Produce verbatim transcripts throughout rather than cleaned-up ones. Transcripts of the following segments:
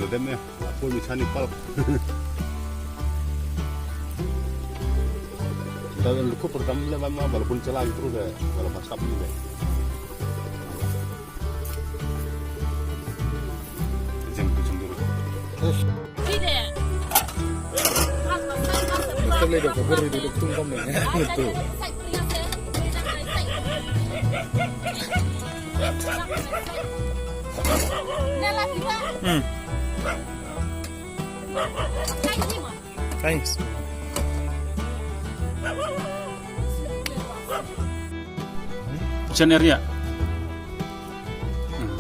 Dem ya, aku ni chani pal. Dan luku pertama le mama walaupun celah gitu deh, walaupun stop gitu deh. Jam tujuh dulu. Terus. Kita lihat ke kubur itu duduk tungkam nih. Betul. Hmm. Thanks. Kitchen area. Hmm.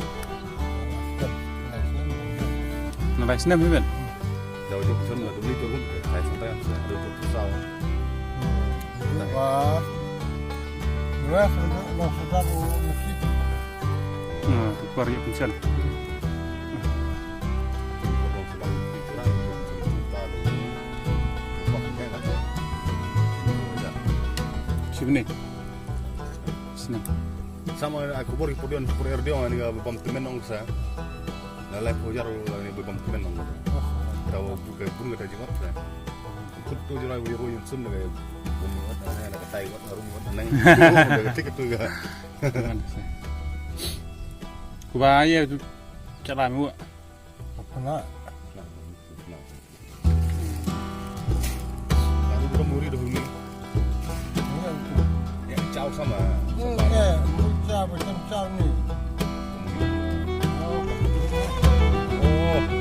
Na bai snem hiben. Wah. Wah, sudah, sudah, sudah. Hmm, tu keluar dia kitchen. Sini. Sini. Sama aku bor podion por erdion ni ga bam temen ong sa. Na lai pojar ni bam temen ong. Tahu buka bun kata jingok sa. Kut tu jurai bui roi sun ni ga bun ni na katai nang. Tik tu ga. Ku ba ye tu cara mu. Apa nak? Nah, nah. Lalu kita muri dahulu ni. Ini yang itu. Ya, ciao sama. Hmm, ya, muri ciao macam ciao ni. Oh, oh.